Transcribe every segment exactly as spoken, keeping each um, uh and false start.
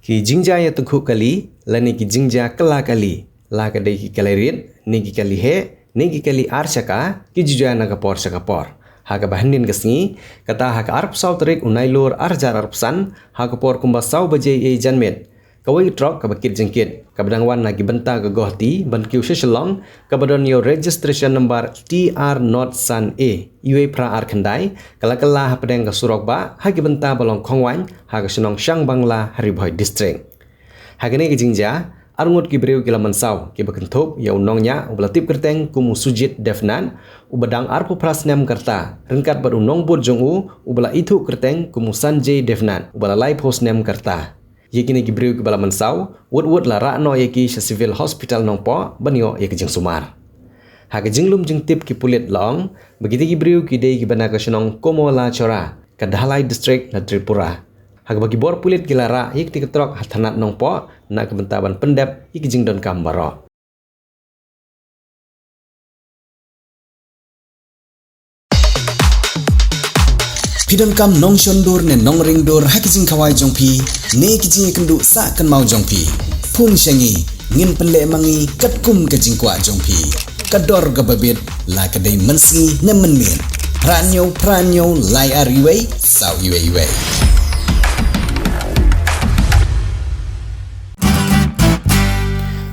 Ki jingjia ïatyngkhuh kali lane ki jingjia kylla kali, la ka dei ki kali rit ne ki kali heh ne ki kali ar shaka, ki ju jia na ka por sha ka por. Ha kaba hynnin ka sngi, kata ha ka arphew saw tarik u Nailur ar hajar arphew san, ha ka por kumba saw baje ïa janmiet, kawei ka trok kaba kit jingkit, kaba dang wan na ki bynta ka Guwahati ban kiew sha Shillong, kaba don ïa u registration number T R not san A, iwei phra ar khyndai, ka la kylla hapdeng ka surok bah ha ki bynta ba long khongwaiñ ha ka shnong Shangbangla ha Ri Bhoi District. Ha kane ka jingjia, arngut ki briew ki la mynsaw, kiba kynthup ïa u nongñiah uba la tip kyrteng kum u Sujit Devnath, uba dang arphew phra snem ka rta, ryngkat bad u nongbud jong u, uba la ithuh kyrteng kum u Sanjay Devnath, uba la laiphew snem ka rta. Ïa kine ki briew kiba la mynsaw, wut wut la rah noh ïa ki sha Civil Hospital Nongpoh ban ïoh ïa ka jingsumar. Ha ka jinglum jingtip ki pulit la ong ba kita ki briew ki dei kiba na ka shnong Komolachora, ka Dhalai District na Tripura. Ha kaba ki bor pulit ki la rah ïa kita ki trok ha thanat Nongpoh na ka bynta ban pyndep ïa ki jingdonkam baroh. Phi donkam nongshon dur ne nongring dur ha ki jingkhawai jong phi ne ki jingïakynduh sah kynmaw jong phi? Phone sha ngi, ngin pynleh ma ngi katkum ka jingkwah jong phi. Ka dor kaba bit, la ka dei mynsngi ne mynmiet. Phra hynñiew phra hynñiew lai ar iwei saw iwei iwei.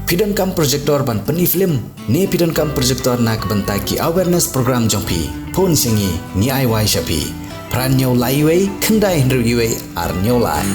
Phi donkam projector ban pyni film ne phi donkam projector na ka bynta ki awareness program jong phi? Phone sha ngi, ngi ai wai sha phi. Phra hynñiew lai iwei khyndai hynriew iwei ar hynñiew lai.